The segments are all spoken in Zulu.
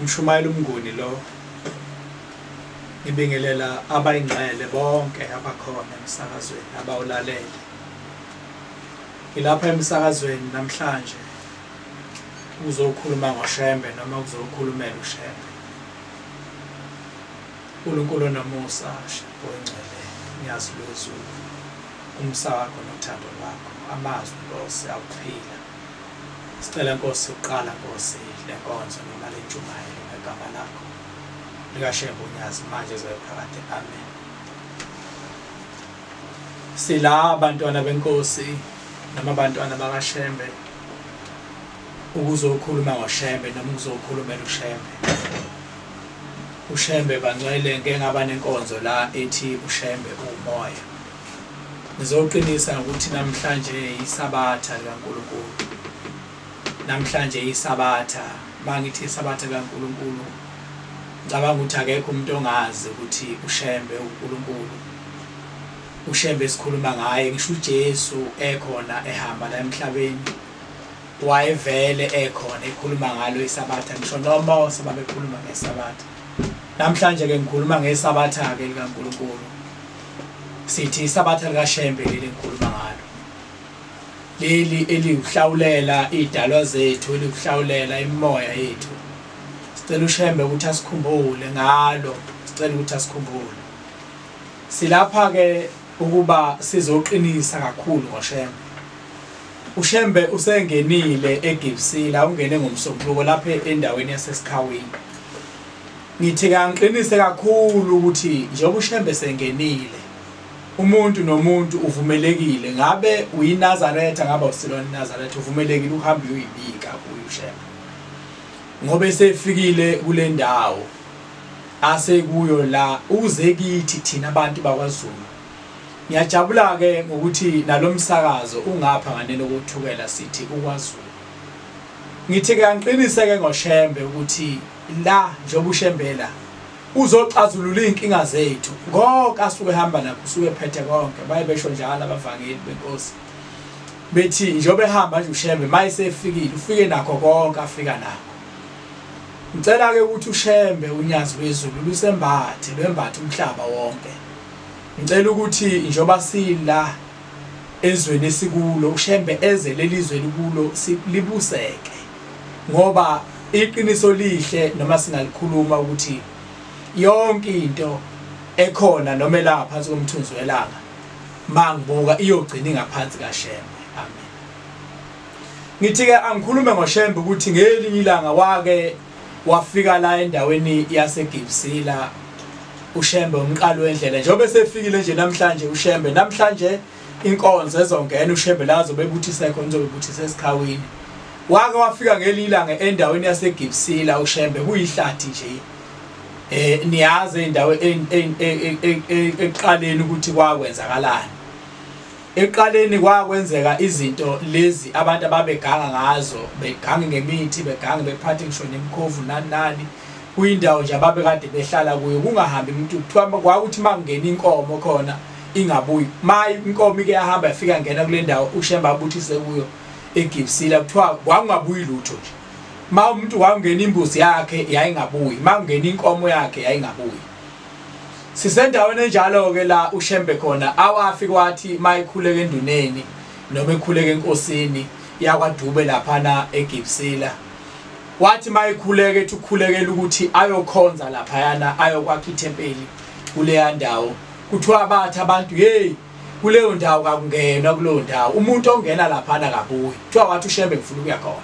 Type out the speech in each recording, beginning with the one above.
Umshumayeli uMnguni lo, ngibingelela abayingcwele bonke abakhona emsakazweni abawulalele. Ngilapha emsakazweni namhlanje uzokhuluma ngoShembe noma uzokhulumela uShembe. uNkulunkulu onomusa, Shembe oyingcwele, Nyazi lwezulu, umusa wakho nothando lwakho, amazwi Nkosi awuphila. Sicela Nkosi uqala Nkosi lenkonzo noma lentshumayelo ngegama lakho likaShembe uNyazi manje zophakade, amen. Sila abantwana benkosi noma abantwana bakaShembe ukuzokhuluma ngoShembe noma ukuzokhulumela uShembe. uShembe bangcwele, ngeke ngaba nenkonzo la ethi uShembe umoya. Ngizoqinisa ukuthi namhlanje iSabatha likaNkulunkulu. Namhlanje iSabatha, mangithi iSabatha likaNkulunkulu, ngicabanga ukuthi akekho umuntu ongazi ukuthi uShembe uNkulunkulu. uShembe esikhuluma ngaye, ngisho uJesu ekhona ehamba la emhlabeni, wayevele ekhona ekhuluma ngalo iSabatha, ngisho noMose babekhuluma ngeSabatha. Namhlanje ke ngikhuluma ngeSabatha ke likaNkulunkulu. Sithi iSabatha likaShembe leli ngikhuluma ngalo, leli eliwuhlawulela idalwa zethu, eliwuhlawulela imimoya yethu. Sicela uShembe ukuthi asikhumbule ngalo, sicela ukuthi asikhumbule. Silapha ke ukuba sizoqinisa kakhulu ngoShembe. uShembe usengenile eGibsila, ungene ngomsombuluko lapha endaweni yaseSikhawini. Ngithi kangiqinise kakhulu ukuthi njengoba uShembe sengenile, umuntu nomuntu uvumelekile, ngabe uyiNazaretha ngabe usilona iNazaretha, uvumelekile ukuhamba uyoyibika kuye uShembe, ngoba esefikile kule ndawo asekuyo la, uze kithi thina abantu bakwaZulu. Ngiyajabula ke ngokuthi nalomsakazo ungapha nganeno kokuthukela, sithi uKwaZulu. Ngithi ke angiqinise ke ngoShembe ukuthi la njengoba uShembe la uzoxazulula izinkinga zethu, konke asuke ehamba nakho usuke ephethe konke. Baye besho njalo abavangeli benkosi, bethi njengoba ehamba nje uShembe mayesefikile ufike nakho konke afika nakho. Ngicela ke ukuthi uShembe uNyazi lwezulu lusembathe, lwembathe umhlaba wonke. Ngicela ukuthi njengoba sila ezweni esikulo, uShembe eze lelizwe likulo libuseke, ngoba iqiniso lihle noma singalikhuluma ukuthi yonke into ekhona noma elapha phansi komthunzi welanga mangibuka iyogcina ingaphansi kaShembe, amen. Ngithi ke angikhulume ngoShembe ukuthi ngelinye ilanga wake wafika la endaweni yaseGibsila uShembe umqalo wendlela. Njengoba esefikile nje namhlanje uShembe, namhlanje inkonzo ezongena uShembe lazo bebuthise khona, uzobebuthise esikhawini. Wake wafika ngelinye ilanga endaweni yaseGibsila uShembe, kuyihlathi nje. Niyazi indawo eqaleni ukuthi kwakwenzakalani. Eqaleni kwakwenzeka izinto lezi abantu ababeganga ngazo, begange ngemithi, begange bephathe ngisho nemikhovu nani nani. Kuyindawo nje ababekade behlala kuyo, kungahambi umuntu. Kuthiwa kwakuthi makungena inkomo khona ingabuyi. Ma inkomo ike yahamba yafika ngena kule ndawo uShembe abuthise kuyo eGibsila, kuthiwa kwakungabuyi lutho nje. Ma umuntu wangena imbuzi yakhe yayingabuyi, ma kungena inkomo yakhe yayingabuyi. Sisendaweni enjalo ke la uShembe khona awafika wathi mayikhuleka enduneni noma ekhuleka enkosini yakwaDube laphana eGibsila, wathi mayikhuleka ethi ukhulekela ukuthi ayokhonza laphayana, ayokwakha ithempeli kuleya ndawo. Kuthiwa bathi abantu, hey, kuleyo ndawo kakungenwa, kuleyo ndawo umuntu ongena laphana kabuyi. Kuthiwa wathi uShembe ngifuna ukuya khona,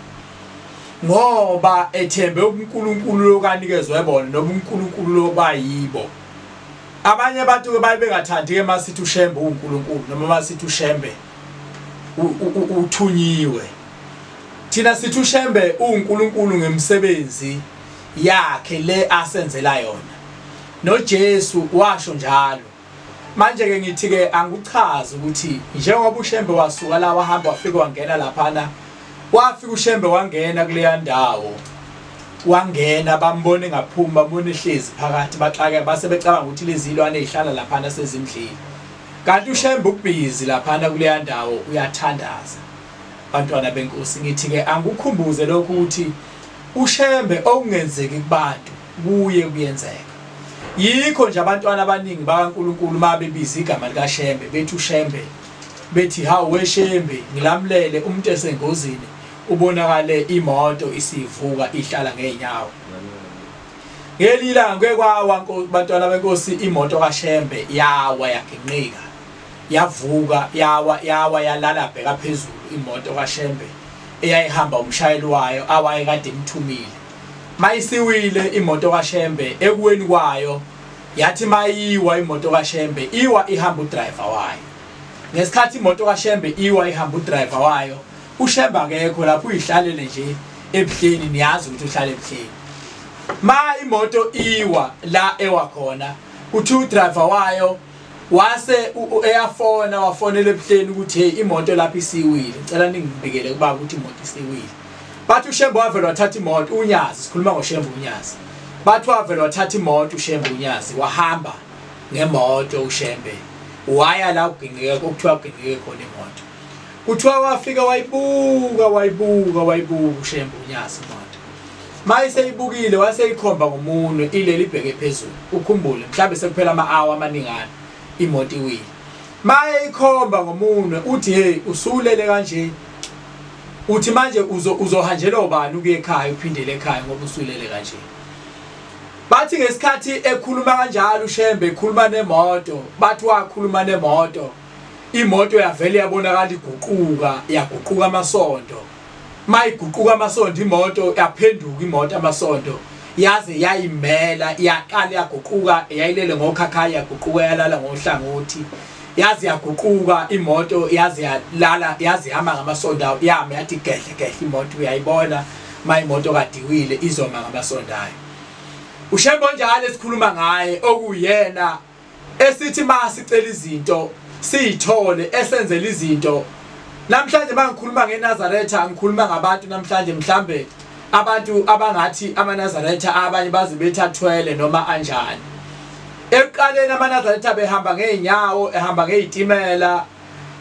ngoba ethembe uNkulunkulu lokanikezwe bona noma uNkulunkulu lobayibo. Abanye abantu ke baye bengathandi ke masithi uShembe uNkulunkulu noma masithi uShembe uthunyiwe. Thina sithi uShembe uNkulunkulu ngemisebenzi yakhe le asenzela yona, noJesu washo njalo. Manje ke ngithi ke angikuchaze ukuthi njengoba uShembe wasuka la wahamba wafika wangena laphana, wafika uShembe wangena kuleya ndawo, wangena bambone ngaphuma, bambone ehlezi phakathi, baxake base becabanga ukuthi lezi zilwane ezihlala laphana sezimdlile. Kanti uShembe ubhizi laphana kuleya ndawo uyathandaza. Bantwana benkosi, ngithi ke angikukhumbuze lokhu ukuthi uShembe okungenzeki kubantu kuye kuyenzeka. Yikho nje abantwana abaningi bakaNkulunkulu mabebiza igama likaShembe bethi uShembe, bethi hawu weShembe ngilamlele, umuntu esengozini ubonakale imoto isivuka ihlala ngeenyawo. Ngelilanga kwawa bantwana benkosi imoto kaShembe yawa yaginqika, yavuka yawa yawa yalala bheka phezulu imoto kaShembe eyayihamba umshayeli wayo awayekade emthumile. Mayisiwile imoto kaShembe ekuweni kwayo, yathi mayiwa imoto kaShembe iwa ihamba udriver wayo. Ngesikhathi imoto kaShembe iwa ihamba udriver wayo, uShembe akekho lapho, uyihlalele nje ebuhleni, niyazi ukuthi uhlala ebuhleni. Ma imoto iwa la ewa khona, uthi udriver wayo wase eyafona wafonela ebuhleni ukuthi hey, imoto lapha isiwile, ngicela ningibikele kubaba ukuthi imoto isiwile. Bathi uShembe wavela wathatha imoto uNyazi, sikhuluma ngoShembe uNyazi. Bathi wavela wathatha imoto uShembe uNyazi, wahamba ngemoto uShembe waya la kuginqike okuthiwa kuginqike khona imoto. Kuthiwa wafika wayibuka wayibuka wayibuka uShembe uNyazi imoto. Mayiseyibukile waseyikhomba ngomunwe ileli ibheke phezulu. Ukhumbule mhlambe sekuphela ama-hour amaningana imoto iwile. Mayeyikhomba ngomunwe uthi hey, usulele kanje, uthi manje uzohanjelwa ubani ukuya ekhaya uphindele ekhaya ngoba usulele kanje. Bathi ngesikhathi ekhuluma kanjalo uShembe ekhuluma nemoto, bathi wakhuluma nemoto, imoto yavele yabonakala iguquka, yaguquka amasondo. Mayiguquka amasondo imoto yaphenduka imoto amasondo, yaze yayimela yaqala yaguquka, yayilele ngokhakhayi yaguquka yalala ngohlangothi, yaze yaguquka imoto yaze yalala yaze yama ngamasondo yami, yathi gehle gehle imoto uyayibona mayimoto kadiwile izoma ngamasondo ayo. uShembe onjalo esikhuluma ngaye okuyena esithi masicela izinto siyithole, esenzele izinto. Namhlanje mangikhuluma ngeNazaretha ngikhuluma ngabantu namhlanje mhlambe abantu abangathi amaNazaretha abanye baze bethathwele noma anjani. Ekuqaleni amaNazaretha behamba ngeenyawo, ehamba ngezitimela,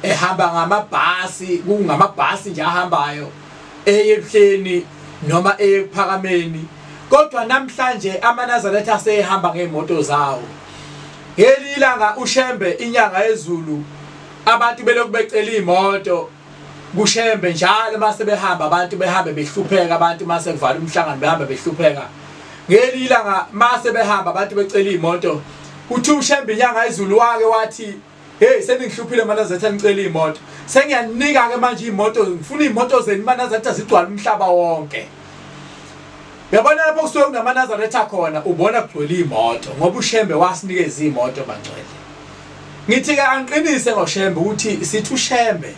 ehamba ngamabhasi, kungamabhasi nje ahambayo eyebuhleni noma eyekuphakameni. Kodwa namhlanje amaNazaretha asehamba ngeemoto zawo. Ngelilanga uShembe inyanga yezulu abantu belokhu becela imoto kuShembe njalo mase behamba abantu behambe behlupheka, abantu mase kuvala umhlangano behambe behlupheka. Ngelilanga mase behamba abantu becela imoto, uthi uShembe inyanga yezulu wake wathi hey, seningihluphile maNazaretha ngicela imoto, sengiyanika ke manje imoto, ngifuna imoto zenu maNazaretha zigcwale umhlaba wonke. Uyabona lapho kusuke kunamaNazaretha khona ubona kugcwele imoto ngoba uShembe wasinikeza imoto bangcwele. Ngithi ke angiqinise ngoShembe ukuthi sithi uShembe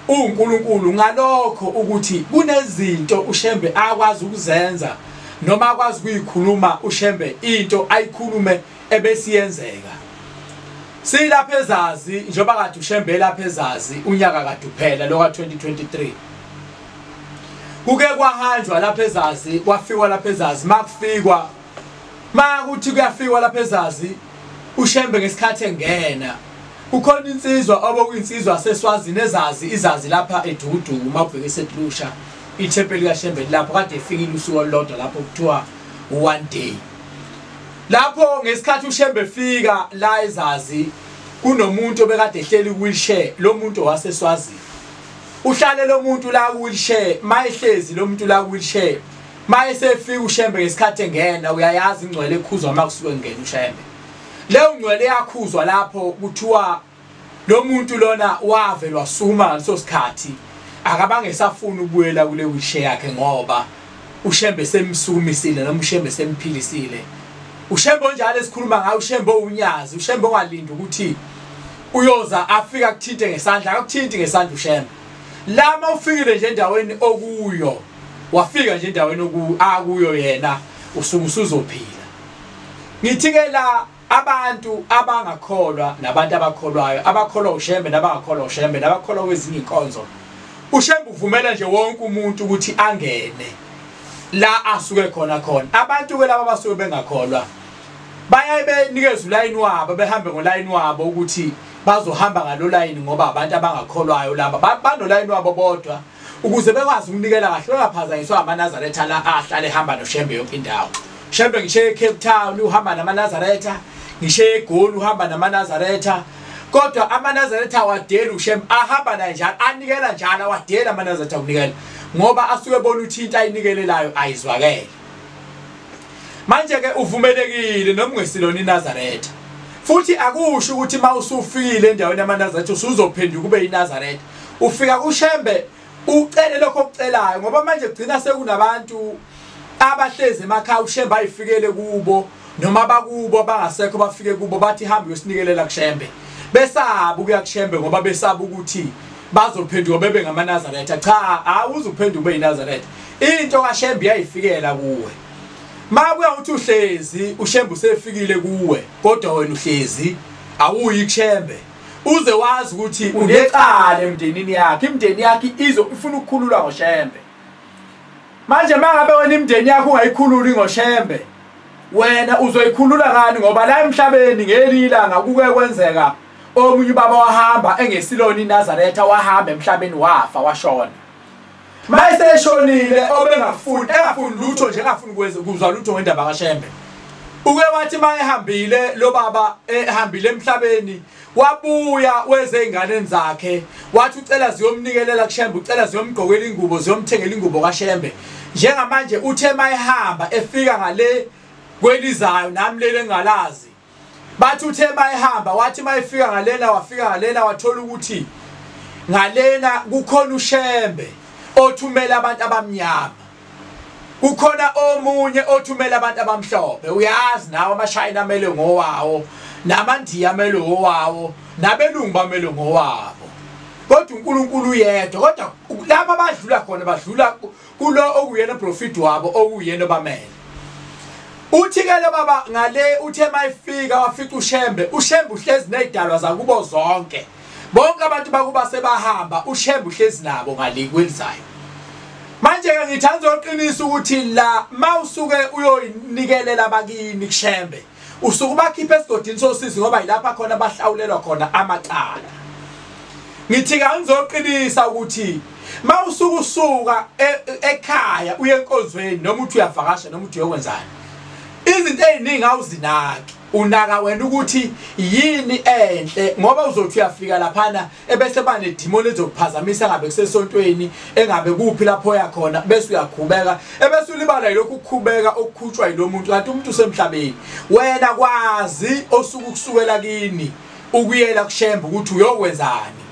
uNkulunkulu ngalokho ukuthi kunezinto uShembe akwazi ukuzenza noma akwazi ukuyikhuluma uShembe, into ayikhulume ebesiyenzeka. Silapha ezazi njengoba kade uShembe lapha ezazi unyaka kade uphela lo ka2023. Kuke kwahanjwa lapha ezazi, kwafikwa lapha ezazi, makufikwa makuthi kuyafikwa lapha ezazi uShembe ngesikhathi engena kukhona insizwa obokuyinsizwa seSwazini ezazi izazi lapha eDukuduku mawubheka eSetlusha ithempeli kaShembe lapho kade efikile usuku olulodwa lapho kuthiwa one day. Lapho ngesikhathi uShembe efika la ezazi kunomuntu obekade ehleli ku-wheelchair, lo muntu waseSwazini. Uhlale lo muntu la ku-wheelchair, mayehlezi lo muntu la ku-wheelchair, mayesefika uShembe ngesikhathi engena uyayazi ingcwele ekhuzwa makusuke ngena uShembe. Leyo ngcwele yakhuzwa lapho kuthiwa lo muntu lona wavelwa suma ngaleso sikhathi akabange esafuna ukubuyela kule wheelchair yakhe ngoba uShembe semsukumisile noma uShembe semphilisile. uShembe onjalo esikhuluma ngayo, uShembe uNyazi, uShembe ongalindi ukuthi uyoza afika kuthinte ngesandla, akuthinti ngesandla uShembe. Lama ufikile nje endaweni okuyo, wafika nje endaweni akuyo yena usuke usuzophila. Ngithi ke la abantu abangakholwa nabantu abakholwayo, abakholwa uShembe nabangakholwa uShembe nabakholwa kwezinye inkonzo, uShembe uvumela nje wonke umuntu ukuthi angene la asuke khona khona. Abantu ke laba abasuke bengakholwa bayaye benikeza ulayini wabo, behambe ngolayini wabo ukuthi bazohamba ngalo layini ngoba abantu abangakholwayo laba banolayini wabo bodwa. ukuze bekwazi ukunikela kahle bengaphazanyiswa amaNazaretha la ahlale ehamba noShembe yonke indawo. Shembe ngisho eCape Town uhamba namaNazaretha, ngisho eGoli uhamba namaNazaretha, kodwa amaNazaretha awadeli uShembe, ahamba naye njalo, anikela njalo, awadeli amaNazaretha ukunikela ngoba asuke ebona ukuthi into ayinikelelayo ayizwakele. Manje ke uvumelekile noma ungesilona iNazaretha, futhi akusho ukuthi mawusufikile endaweni yamaNazaretha usuzophenduka ube iNazaretha. Ufika kuShembe ucele lokho okucelayo, ngoba manje kugcina sekunabantu abahlezi emakhaya uShembe ayifikele kubo noma bakubo abangasekho bafike kubo bathi hamba uyosinikelela kuShembe, besaba ukuya kuShembe ngoba besaba ukuthi bazophenduka bebe ngamaNazaretha. Cha, awuzuphenduka ube yiNazaretha, into kaShembe iyayifikela kuwe. Makuya uthi uhlezi uShembe usefikile kuwe, kodwa wena uhlezi awuyi kuShembe, uze wazi ukuthi unecala emndenini yakhe, imndeni yakhe izo ifuna ukukhululwa ngoShembe. Manje mangabe wena imndeni yakho ungayikhululi ngoShembe, wena uzoyikhulula ngani? Ngoba la emhlabeni ngelinye ilanga kuke kwenzeka omunye ubaba wahamba engesilona iNazaretha, wahamba emhlabeni wafa washona. Mayeseshonile obengafuni engafuni lutho nje, engafuni kuzwa lutho ngendaba kaShembe, uke wathi mayehambile lo baba ehambile emhlabeni wabuya weze inganeni zakhe wathi ucela ziyomnikelela kuShembe, ucela ziyomgqokela ingubo, ziyomthengela ingubo kaShembe. Njengamanje uthe mayehamba efika ngale kwelizayo nami lele ngalazi, bathi uthe mayehamba wathi mayefika ngalena wafika ngalena wathola ukuthi ngalena kukhona uShembe othumela abantu abamnyama, kukhona omunye othumela abantu abamhlophe. Uyazi nawe amaShayina amele ngowawo, namaNdiya amele ngowawo, nabelungu bamele ngowabo, kodwa uNkulunkulu uyedwa. Kodwa lapha badlula khona badlula kulo okuyena prophet wabo okuyena obamele. Uthi ke lo baba ngale uthe mayifika wafica uShembe, uShembe uhlezi nezidalwa zakubo zonke, bonke abantu bakuba sebahamba, uShembe uhlezi nabo ngale kwelizayo. Manje ke ngithanda uqinisa ukuthi la mawusuke uyoyinikelela abakini kuShembe, usuke bakhipha esigodini sosizi ngoba yilapha khona bahlawulelwa khona amacala. Ngithi ke ngizoqinisa ukuthi mawusuke usuka ekhaya uye enkonzweni noma uthi uyavakasha noma uthi uyokwenzani, izinto eziningi awuzinaki, unaka wena ukuthi yini enhle, ngoba uzothi uyafika laphana ebese banedimoni ezokuphazamisa ngabe kusesontweni engabe kuphi lapho yakhona, bese uyakhubeka, ebese ulibala yilokhu ukukhubeka okukhutshwa yilomuntu, kanti umuntu usemhlabeni. Wena kwazi osuku kusukela kini ukuyela kuShembe ukuthi uyokwenzani.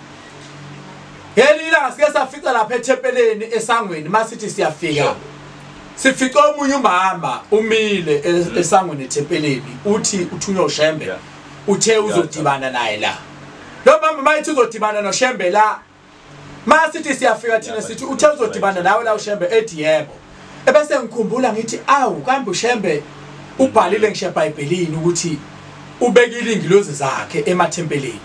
Ngelinye ilanga sike safica lapha ethempeleni esangweni, masithi siyafika sifica omunye umama umile esangweni ethempeleni, uthi uthunywa uShembe, uthe uzodibana naye la. Lo mama mayithi uzodibana noShembe la, masithi siyafika thina sithi uthe uzodibana nawe la uShembe, ethi yebo. Ebese ngikhumbula ngithi awu kambe uShembe ubhalile ngisho eBhayibhelini ukuthi ubekile ingilozi zakhe emathempelini.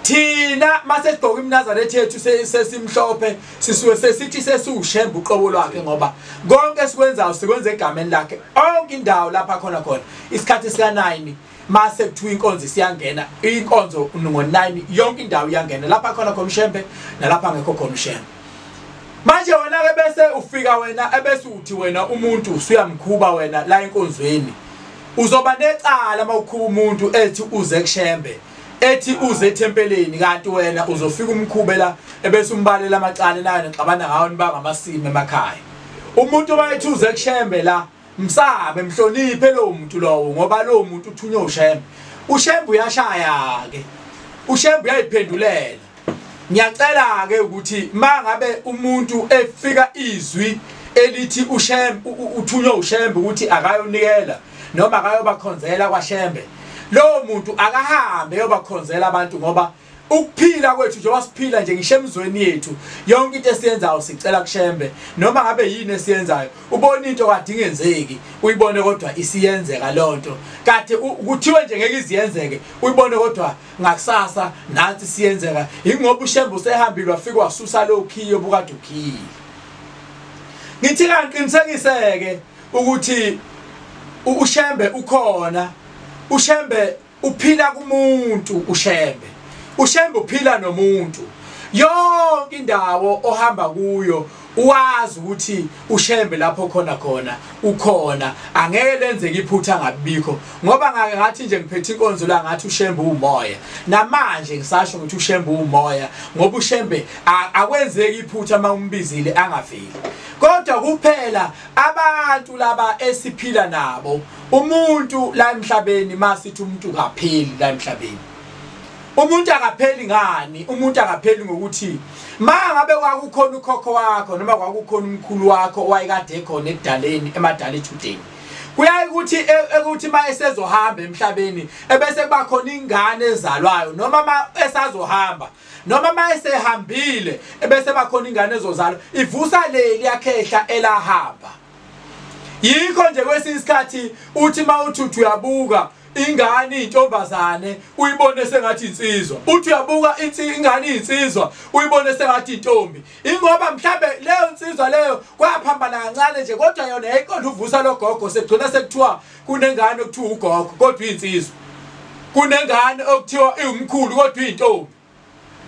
Thina mase sigqoka iMnazaretha yethu sesimhlophe sisuke sesithi sesiwuShembe uqobo lwakhe, ngoba konke esikwenzayo sikwenza egameni lakhe. Onke indawo lapha khona khona isikhathi sika 9 mase kuthiwa inkonzo siyangena, inkonzo ngo9 yonke indawo iyangena, lapha khona khona uShembe nalapha ngekho khona uShembe. Manje wena ke bese ufika wena ebese uthi wena umuntu usuyamkhuba wena la enkonzweni, uzoba necala mawukhuba umuntu ethi uze kuShembe, ethi uze ethempeleni, kanti wena uzofika umkhubela ebese umbalela amacala nayo nixabana ngawo nibanga amasimo emakhaya. Umuntu mayethi uze kuShembe la, msabe mhloniphe lo muntu lowo, ngoba lo muntu uthunywe uShembe. uShembe uyashaya ke, uShembe uyayiphendulela. Ngiyacela ke ukuthi mangabe umuntu efika izwi elithi uShembe uthunywe uShembe ukuthi akayonikela noma akayobakhonzela kwaShembe, lowo muntu akahambe yobakhonzela abantu, ngoba ukuphila kwethu njengoba siphila nje ngisho emzweni yethu yonke into esiyenzayo sicela kuShembe. Noma ngabe yini esiyenzayo, ubona into kade ingenzeki uyibone kodwa isiyenzeka lonto, kade kuthiwe nje ngeke iziyenzeke uyibone kodwa ngakusasa nansi siyenzeka, ingoba uShembe usehambile wafika wasusa lo khiyo obukade ukhiyile. Ngithi kangiqinisekiseke ukuthi uShembe ukhona, uShembe uphila kumuntu, uShembe uphila nomuntu. Yonke indawo ohamba kuyo uwazi ukuthi uShembe lapho khona khona ukhona, angeke lenzeke iphutha angabikho. Ngoba ngake ngathi nje ngiphethe inkonzo la ngathi uShembe umoya, namanje ngisasho ukuthi uShembe umoya, ngoba uShembe akwenzeki iphutha uma umbizile angaveli. Kodwa kuphela abantu laba esiphila nabo, umuntu la emhlabeni, masithi umuntu kapheli la emhlabeni, umuntu akapheli ngani? Umuntu akapheli ngokuthi mangabe kwakukhona ukhokho wakho noma kwakukhona umkhulu wakho owayekade ekhona ekudaleni, emadala ejudeni, kuyaye ukuthi ekuthi ma esezohamba emhlabeni ebese kuba khona ingane ezalwayo, noma ma esazohamba, noma ma esehambile ebese bakhona ingane ezozalwa, ivusa leli yakhehla elahamba. Yikho nje kwesinye isikhathi uthi ma uthi uyabuka ingane intombazane uyibone sengathi insizwa, uthi uyabuka ingane insizwa uyibone sengathi intombi, ingoba mhlambe leyo insizwa leyo kwaphambana kancane nje, kodwa yona yayiqonda uvusa lo gogo, sekugcina sekuthiwa kunengane okuthiwa ugogo kodwa insizwa, kunengane okuthiwa iwumkhulu kodwa intombi.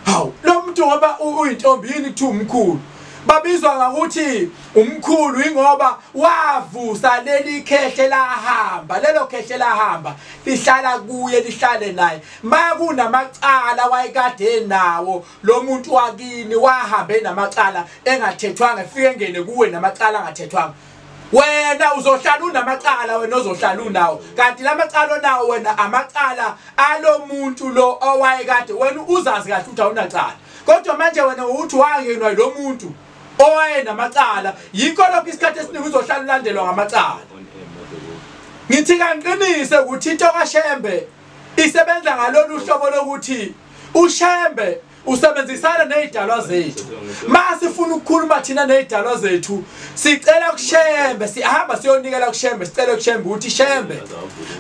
Hawu, lo muntu ngoba uyintombi yini kuthiwa umkhulu? Babizwa ngokuthi umkhulu ingoba wavusa leli khehle lahamba, lelo khehle lahamba lihlala kuye, lihlale naye. Makunamacala wayekade nawo lo muntu wakini, wahambe namacala engathethwanga, efike engene kuwe namacala angathethwanga. Wena uzohlala unamacala, wena ozohlala unawo, kanti lamacala onawo wena amacala alomuntu lo owayekade wena uzazi kahle ukuthi awunacala, kodwa manje wena uthi wangenwa lo muntu owayenamacala. Yikho lokho isikhathi esiningi uzohlala ulandelwa ngamacala. Ngithi kangiqinise ukuthi into kaShembe isebenza ngalolu hlobo lokuthi uShembe usebenzisana nezidalwa zethu. Masifuna ukukhuluma thina nezidalwa zethu, sicela kuShembe, sihamba siyonikela kuShembe, sicela kuShembe ukuthi Shembe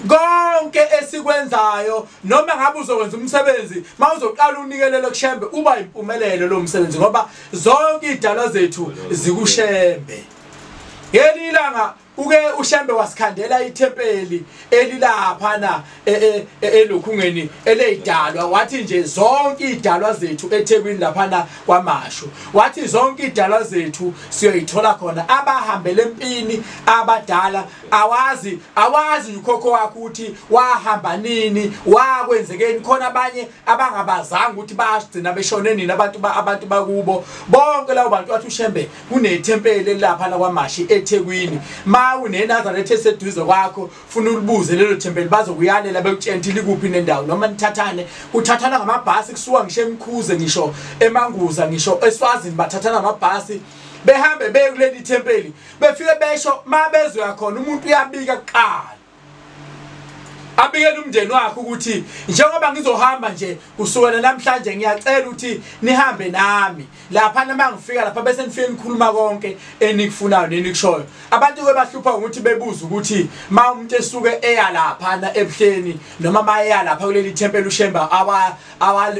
konke esikwenzayo, noma ngabe uzokwenza umsebenzi, mawuzoqala unikelele kuShembe uba impumelelo lo msebenzi, ngoba zonke izidalwa zethu zikuShembe. Ngelinye ilanga uke uShembe wasikhandela ithempeli elilaphana elokhungeni eleyidalwa, wathi nje zonke idalwa zethu eThekwini laphana kwaMashu, wathi zonke idalwa zethu siyoyithola khona. Abahambele empini abadala, awazi ukhokho wakho ukuthi wahamba nini, wakwenzekeni, khona abanye abangabazanga ukuthi bagcina beshone nini abantu bakubo bonke labo bantu. Wathi uShembe kunethempeli elilaphana kwaMashu eThekwini, uneNazaretha eseduze kwakho, funa ulibuze lelo thempeli, bazokuyalela bekutshela ukuthi likuphi nendawo, noma nithathane. Kuthathana ngamabhasi kusuka ngisho eMkhuze, ngisho eManguza, ngisho eSwazini, bathathana ngamabhasi behambe beye kuleli thempeli, befike besho mabezoya khona. Umuntu uyabika kuqala, abikele umndeni wakhe ukuthi njengoba ngizohamba nje kusukela namhlanje, ngiyacela ukuthi nihambe nami lapha, noma ngifika lapha bese nifike nikhuluma konke enikufunayo nenikushoyo. Abantu ke bahlupha ukuthi bebuza ukuthi ma umuntu esuke eya lapha ebuhleni noma ma eya lapha kuleli thempeli uShembe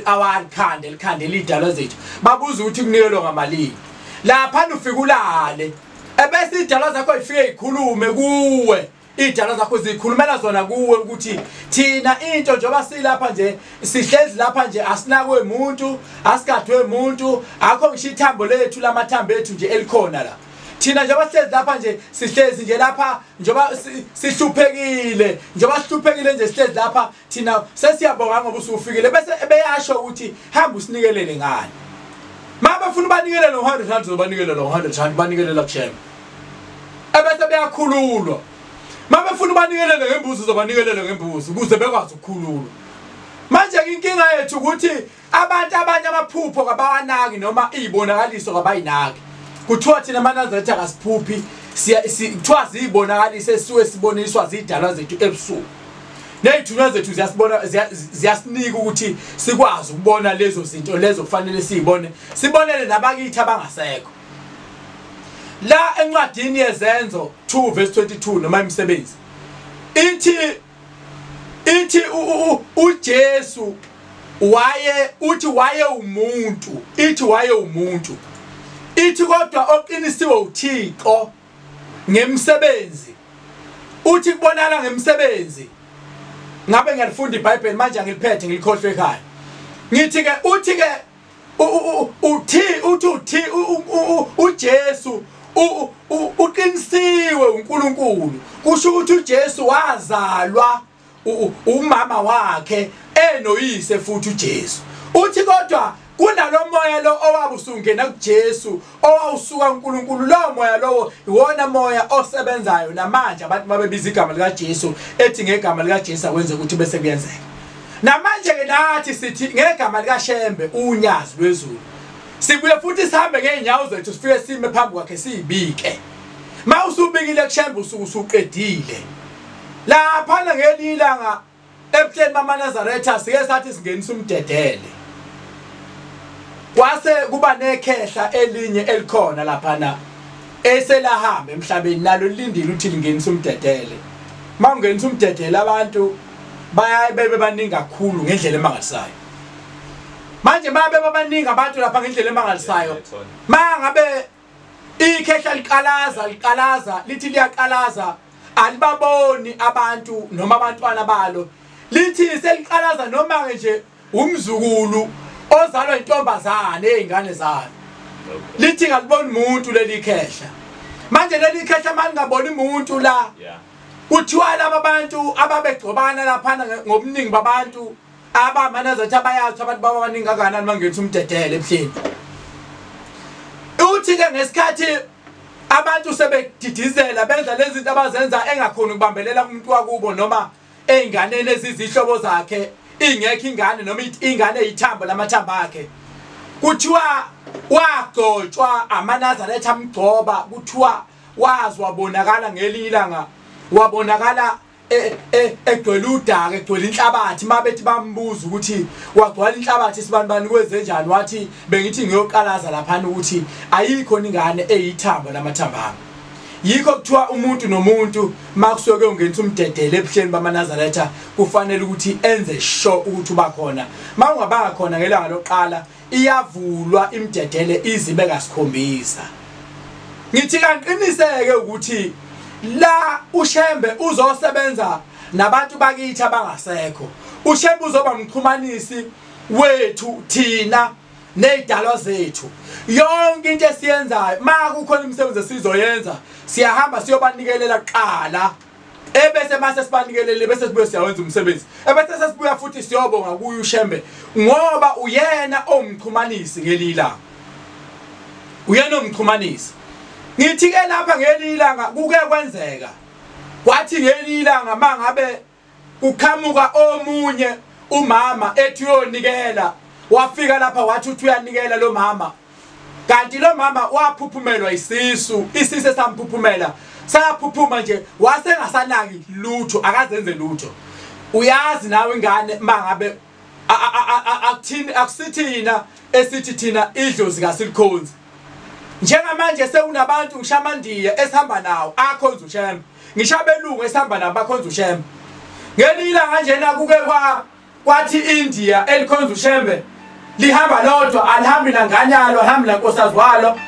awalikhande likhande lidalwa zethu, babuza ukuthi kunikelwa ngamalini lapha. Ufika ulale ebese idalwa zakho ifike ikhulume kuwe, idalwa zakho zikhulumela zona kuwe ukuthi thina into njengoba silapha nje, sihlezi lapha nje, asinakwe umuntu, asigadwe umuntu, akho ngisho ithambo lethu lamathambo ethu nje elikhona la. Thina njengoba sihlezi lapha nje, sihlezi nje lapha njengoba sihluphekile, njengoba sihluphekile nje sihlezi lapha thina, sesiyabonga ngoba usufikile. Bese beyasho ukuthi hamba usinikelele ngani. Mabafuna ubanikelele ngo-100 rand, uzobanikelela ngo-100 rand, banikelela kuShembe, ebese beyakhululwa. Mabefuna ubanikelele ngembuzi, uzobanikelela ngembuzi ukuze bekwazi ukukhululwa. Manje inkinga yethu ukuthi abantu abanye amaphupho kabawanaki noma izibonakaliso kabayinaki. Kuthiwa thina amaNazaretha akasiphuphi, kuthiwa ziyibonakaliso esisuke siboniswa zidalwa zethu ebusuku. Nezithunywa zethu ziyasibona, ziyasinika ukuthi sikwazi ukubona lezo zinto lezo kufanele siyibone, sibonele nabakithi abangasekho. La encwadini yeZenzo 2 verse 22 noma imisebenzi ithi uJesu waye uthi waye umuntu, ithi waye umuntu, ithi kodwa oqinisiwe uThixo ngemsebenzi, uthi kubonakala ngemsebenzi. Ngabe ngiyalifunda iBhayibheli manje, angiliphethe, ngilikhohlwe ekhaya. Ngithi ke uthi ke Uthi uthi uJesu uqinisiwe uNkulunkulu. Kusho ukuthi uJesu wazalwa umama wakhe enoyise futhi uJesu. Uthi kodwa kunalo moya lo owabusungena kuJesu owawusuka uNkulunkulu, lo moya lowo iwona moya osebenzayo namanje. Abantu babebiza igama lika Jesu, ethi ngegama lika Jesu akwenze ukuthi bese kuyenzeka. Namanje ke nathi sithi ngegama lika Shembe unyazi lwezulu, sibuye futhi sihambe ngeenyawo zethu sifike sime phambi kwakhe siyibike. Mawusubikile kuShembe usuku usuqedile. Lapha ngelinye ilanga ebuhleni bamaNazaretha sike sathi singenisa umdedele, kwase kuba nekhehla elinye elikhona laphana eselahamba emhlabeni, nalo lilindile ukuthi lingenisa umdedele. Mawungenisa umdedele abantu bayaye bebe baningi kakhulu ngendlela emangalisayo. Manje babe babaningi abantu lapha ngendlela emangalisayo. Mangabe ikhehla liqalaza liqalaza lithi liyaqalaza, alibaboni abantu noma abantwana balo. Lithi seliqalaza noma nje umzukulu ozalwa intombazane ezingane zayo, lithi ngaliboni umuntu leli khehla. Manje leli khehla malingaboni umuntu la, kuthiwa laba abantu ababegcobana lapha ngobuningi babantu abamanazathi abayazi abantu babaningi kangakanani bangenisa umdedele ebuhleni. Uthi ke ngesikhathi abantu sebedidizela benza lezi zinto abazenza engakhona ukubambelela kumuntu wakubo noma einganeni ezizihlobo zakhe, ingekho ingane noma ingane eyithambo lamathambo akhe, kuthiwa wagcotshwa amaNazaretha amgcoba. Kuthiwa wazi wabonakala ngelinye ilanga, wabonakala egcwele udaka, egcwele inhlabathi. Mabethi bambuza ukuthi wagcwala inhlabathi sibanibani kwenzenjani, wathi bengithi ngiyoqalaza laphana ukuthi ayikho ingane eyithambo lamathambo ami. Yikho kuthiwa umuntu nomuntu makusuke ungenisa umdedele ebuhleni bamaNazaretha kufanele ukuthi enze sure ukuthi uba khona. Mawungabanga khona ngelanga lokuqala, iyavulwa imidedele izibe kasikhombisa. Ngithi kanqiniseke ukuthi la uShembe uzosebenza nabantu bakithi abangasekho. uShembe uzoba umxhumanisi wethu thina nezidalwa zethu. Yonke into esiyenzayo, makukhona imisebenzi esizoyenza, siyahamba siyobanikelela kuqala, ebese mase sibanikelele bese sibuye siyawenza umsebenzi, ebese sesibuya futhi siyobonga kuye uShembe, ngoba uyena omxhumanisi ngelinye ilanga, uyena omxhumanisi. Ngithi ke lapha ngelinye ilanga kuke kwenzeka kwathi ngelinye ilanga mangabe kuqhamuka omunye umama ethi uyonikela, wafika lapha wathi uthi uyanikela lo mama, kanti lo mama waphuphumelwa isisu, isisu esamphuphumela saphuphuma nje, wasengasanaki lutho, akazenze lutho. Uyazi nawe ingane mangabe akuthini, akusithina esithi thina idlozi kasilikhonzi. Njengamanje sekunabantu ngishamandiya esihamba nawo akhonza uShembe, ngishabelungu esihamba nabo bakhonza uShembe. Ngelinye ilanga kanjena kuke kwathi India elikhonza uShembe lihamba lodwa, alihambi nangane yalo, alihambi nankosikazi walo.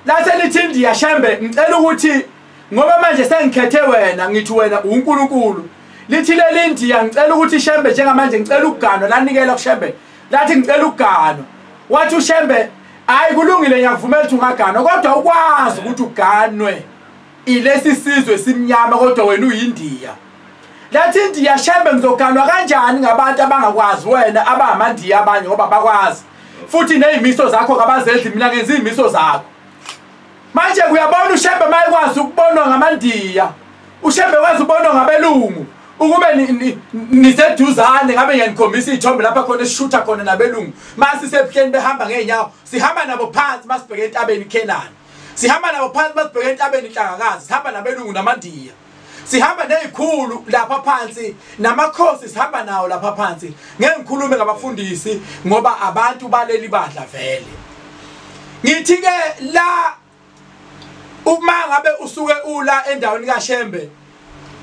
Lase lithi India, Shembe ngicela ukuthi ngoba manje sengikhethe wena, ngithi wena uNkulunkulu. Lithi leli India ngicela ukuthi Shembe njengamanje ngicela ukuganwa, lanikela kuShembe, lathi ngicela ukuganwa. Wathi uShembe hayi kulungile ngiyakuvumela ukuthi ungaganwa, kodwa ukwazi ukuthi uganwe ilesi sizwe simnyama, kodwa wena uyiNdiya. Lathi India, Shembe ngizoganwa kanjani ngabantu abangakwazi wena, abamaNdiya abanye ngoba bakwazi futhi nezimiso zakho kabazenzi, mina ngenza izimiso zakho. Manje uyabona uShembe mayekwazi ukubonwa ngamaNdiya, uShembe kwazi ukubonwa ngabelungu, ukube niseduzane ngabe ngiyanikhombisa izithombe lapha khona esishutha khona nabelungu. Mase sisebuhleni behamba ngeenyawo, sihamba nabo phansi masibheke entabeni iKhenani, sihamba nabo phansi masibheke entabeni iNhlangakazi, sihamba nabelungu namaNdiya, sihamba nezikhulu lapha phansi namakhosi sihamba nawo lapha phansi. Ngeke ngikhulume ngabafundisi ngoba abantu baleli bandla vele. Ngithi ke la uma ngabe usuke ula endaweni kaShembe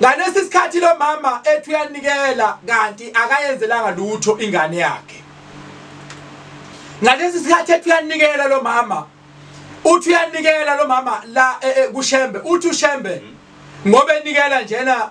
ngalesi sikhathi lo mama ethi uyanikela kanti akayenzelanga lutho ingane yakhe. Ngalesi sikhathi ethi uyanikela lo mama, uthi uyanikela lo mama la kuShembe, uthi uShembe ngoba enikela njena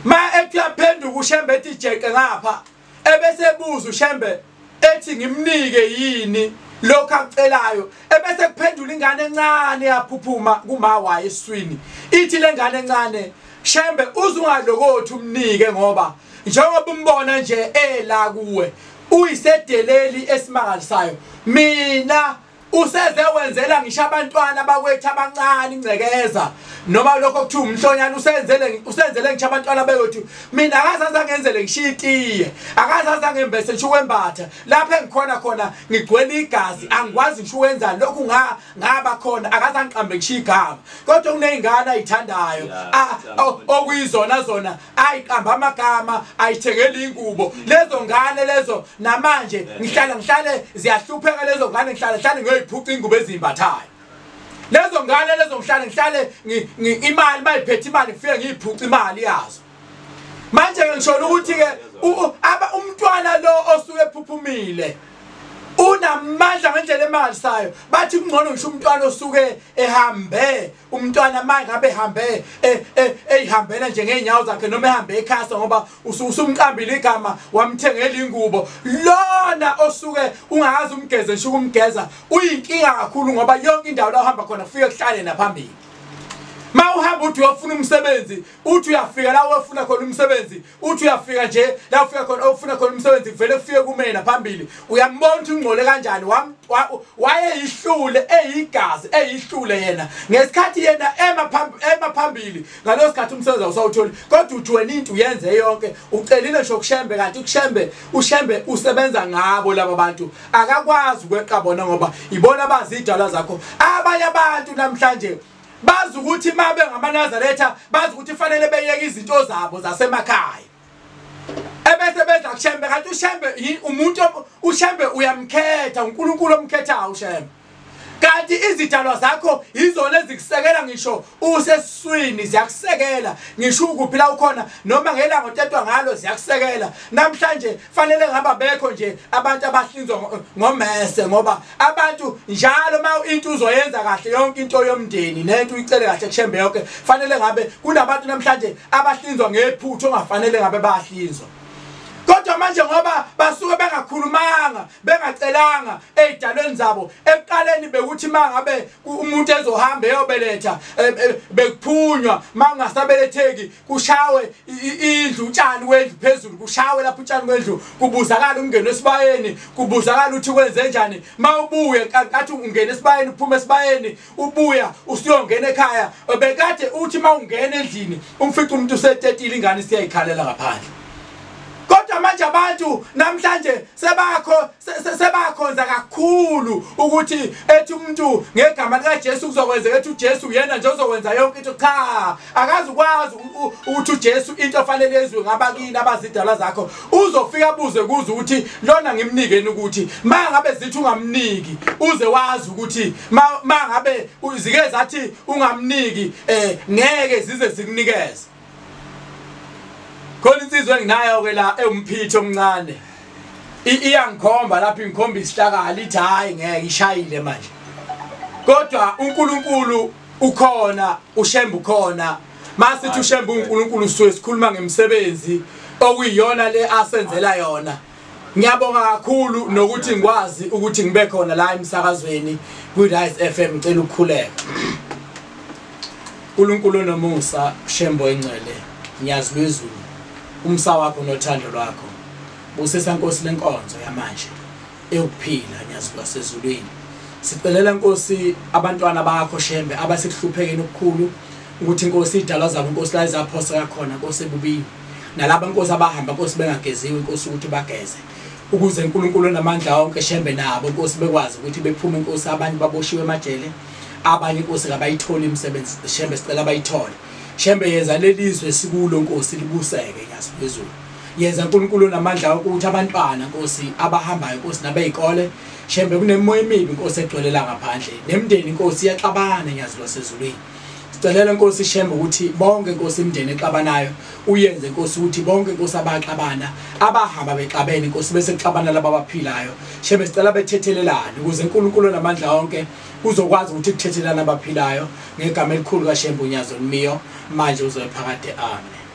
ma ethi uyaphenduka uShembe ethi jeqe ngapha, ebese ebuza uShembe ethi ngimnike yini Lokho akucelayo ebese kuphendula ingane encane yaphuphuma kuma wayo eswini. Ithi lengane encane, Shembe uzungalokothi umnike, ngoba njengoba umbona nje ela kuwe uyisedeleli esimangalisayo. Mina useze wenzela ngisho abantwana bakwethu abancane ingcekeza, noma lokho kuthiwa umhlonyana, usenzele ngisho abantwana bekwethu. Mina akazazi angenzele ngisho itiye, akazazi angembese ngisho ukwembatha. Lapho engikhona khona ngigcwele igazi, angikwazi ngisho ukwenzani lokhu ngaba khona, akaze angiqambe ngisho igama. Kodwa kuney'ngane ayithandayo okuyizona zona ayiqamba amagama, ayithengele ingubo. Lezo ngane lezo namanje ngihlale ziyahlupheka lezo ngane, ngihlale ngiyiphuca ingubo ezimbathayo. Lezo ngane lezo ngihlale imali bayiphethe imali, ngifike ngiyiphuca imali yazo. Manje ngisho ukuthi ke umntwana lo osuke ephuphumile unamandla ngendlela emangalisayo. Bathi kungcono ngisho umntwana osuke ehambe, umntwana manje ngabe ehambe eyihambela nje ngeenyawo zakhe, noma ehambe ekhasa, ngoba usumqambile igama wamthengela ingubo. Lona osuke ungazi umgeze ngisho ukumgeza uyinkinga kakhulu, ngoba yonke indawo la uhamba khona kufike kuhlale naphambili. Ma uhamba uthi uyofuna umsebenzi, uthi uyafika la uyofuna khona umsebenzi, uthi uyafika nje la ufika khona ofuna khona umsebenzi, kuvele kufike kumena phambili. Uyambona ukuthi ungcole kanjani, wayeyihlule eyigazi, eyihlule yena. Ngesikhathi yena ema phambili, ngaleso sikhathi umsebenzi awusawutholi. Kodwa uthi wena into uyenze yonke, ucelile ngisho kuShembe, kanti kuShembe uShembe usebenza ngabo laba bantu, akakwazi ukweqa bona ngoba ibona bazidalwa zakho. Abanye abantu namhlanje bazi ukuthi mabe ngamaNazaretha, bazi ukuthi fanele beyeke izinto zabo zasemakhaya, ebese beza kuShembe. Kanti uShembe umuntu, uShembe uyamkhetha, uNkulunkulu omkhethayo uShembe. Kanti izidalwa zakho izona ezikusekela ngisho usesiswini, ziyakusekela ngisho ukuphi la ukhona, noma ngelanga otetwa ngalo ziyakusekela. Namhlanje fanele ngaba bekho nje abantu abahlinzwa ngomese, ngoba abantu njalo ma into uzoyenza kahle yonke into yomndeni nento uyicele kahle kuShembe yonke, fanele ngabe kunabantu namhlanje abahlinzwa ngephutha ongafanele ngabe bayahlinzwa. Kodwa manje ngoba basuke bengakhulumanga, bengacelanga ey'dalweni zabo, ekuqaleni bekuthi mangabe umuntu ezohamba eyobeletha bekuphunywa, mangasabeletheki kushawe indlu, utshani kwendlu phezulu, kushawe lapho utshani kwendlu, kubuzakala umngeno esibayeni, kubuzakala ukuthi kwenze njani. Mawubuye kanti ungena esibayeni, uphume esibayeni, ubuya usuyongena ekhaya, bekade uthi mawungena endlini umfica umuntu usetetile, ingane isiyayikhalela ngaphandle. Kodwa manje abantu namhlanje sebakhonza kakhulu ukuthi ethi umuntu ngegama lika Jesu kuzokwenzeka, ethi uJesu uyena nje ozokwenza yonke into. Cha, akazi ukwazi ukuthi uJesu into ofanele ezwe ngabakini abazidalwa zakho. Uzofika abuze kuze ukuthi lona ngimnikeni, ukuthi mangabe zithi ungamniki uze wazi ukuthi mangabe zike zathi ungamniki ngeke zize zikunikeze. Khona insizwa enginayo ke la ewumphitho omncane, iyangikhomba lapho, ingikhomba isihlakala, ithi hayi ngeke ishayile manje. Kodwa uNkulunkulu ukhona, uShembe ukhona. Masithi uShembe uNkulunkulu usuke sikhuluma ngemisebenzi okuyiyona le asenzela yona. Ngiyabonga kakhulu nokuthi ngikwazi ukuthi ngibe khona la emsakazweni kwi-Rise FM. Ngicela ukukhuleka. uNkulunkulu nomusa, Shembe oyingcwele, ngiyazi lwezulu umsa wakho nothando lwakho. Busisa Nkosi lenkonzo yamanje ewukuphila, ngiyazi lwasezulwini. Sicelela Nkosi abantwana bakho Shembe abasekuhluphekeni okukhulu, ukuthi Nkosi idalwa zabo Nkosi la ezaphoseka khona Nkosi ebubini, nalaba Nkosi abahamba Nkosi bengageziwe Nkosi ukuthi bageze, ukuze uNkulunkulu onamandla wonke Shembe nabo Nkosi bekwazi ukuthi bephume Nkosi. Abantu baboshiwe emajele, abanye Nkosi kabayitholi imisebenzi Shembe, sicela bayithole Shembe. Yenza lelizwe sikulo Nkosi libuseke nyazi phezulu. Yenza uNkulunkulu onamandla ukuthi abantwana Nkosi abahambayo Nkosi nabeyikole Shembe, kunemimoya emibi Nkosi egcwelela ngaphandle, nemndeni Nkosi iyaxabana nyazi lwasezulwini. Sicelela Nkosi Shembe ukuthi bonke Nkosi imndeni exabanayo uyenze Nkosi ukuthi bonke Nkosi abaxabana abahamba bexabene Nkosi bese kuxabana laba abaphilayo Shembe, sicela bethethelelane ukuze uNkulunkulu onamandla wonke uzokwazi ukuthi kuthethelane abaphilayo, ngegama elikhulu kaShembe unyazi olumiyo manje uzophakade. Amen.